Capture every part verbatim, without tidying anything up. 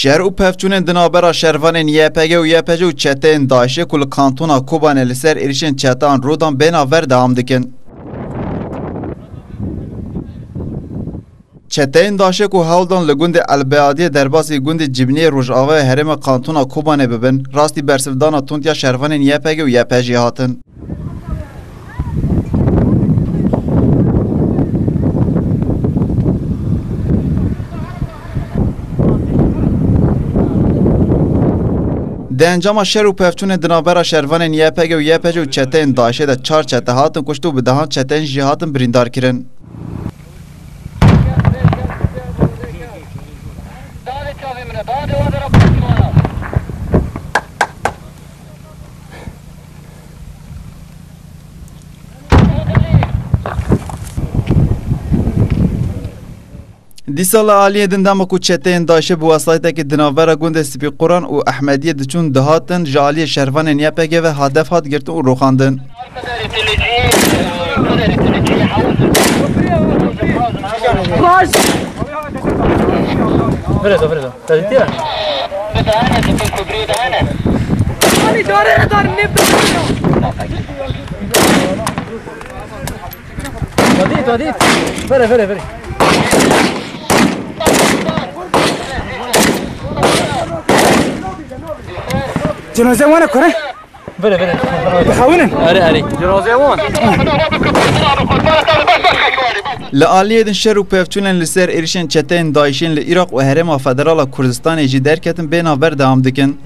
Şer û pevçûnên di navbera şervanên Y P G û Y P G û çeteyên DAIŞê ku li kantona Kobanê li ser êrişên çeteyan rû dan bê navber dewam dikin. Çeteyên DAIŞê ku hewl dan li gundê Elbeadiyê derbasî gundê Cibniyê rojavayê herêma kantona Kobanê bibin, rastî bersivdana tund ya şervanên Y P G û Y P G hatin. Di encama şer û pevçûnên di navbera şervanên Y P G û Y P G û çeteyên DAIŞê de çar çete hatin kuşt û bi dehan çeteyên jî hatin birîndar kirin. Dîsa li aliyê din dema ku çeteyên DAIŞê bi wesayîtekî di navbera gundê Spîquran û Ehmediyê diçûn dihatin, ji aliyê şervanên Y P G ve hedef hat girtin û rûxandin. Vire to, vire to. Te dîtiye? Te dît, te dît. Vire, vire, vire. Cenaze wana kure? Vire, vire. Dixewinin? Erê, erê. Cenaze wan. Li aliyê din şer û pevçûnên li ser êrişên çeteyên DAIŞên li Iraq û Herêma Federal a Kurdistanê jî derketin bê navber dewam dikin.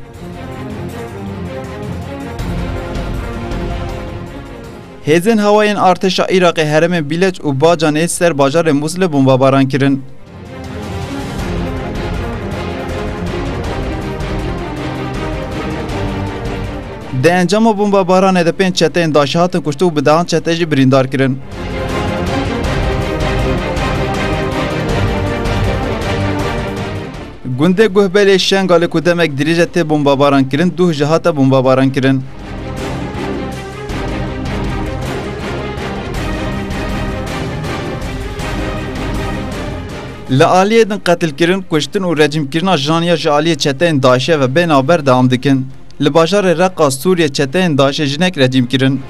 Hêzên hewayên artêşa Iraqê herêmên Bîleç û Bacanê ser bajarê Mûsilê bombebaran kirin. Di encama bombebaranê de pênc çeteyên DAIŞê hatin kuştin û bi dehan çete jî birîndar kirin. Gundê Guhbelê Şengalê ku demek dirêj e tê bombebaran kirin, duh jî hate bombebaran kirin. Li aliyê din qetilkirin, kuştin û recîmkirina jinan ya ji aliyê çeteyên DAIŞê ve bê navber dewam dikin. Li bajarê Reqa Sûriyê çeteyên DAIŞê jinek recîm kirin.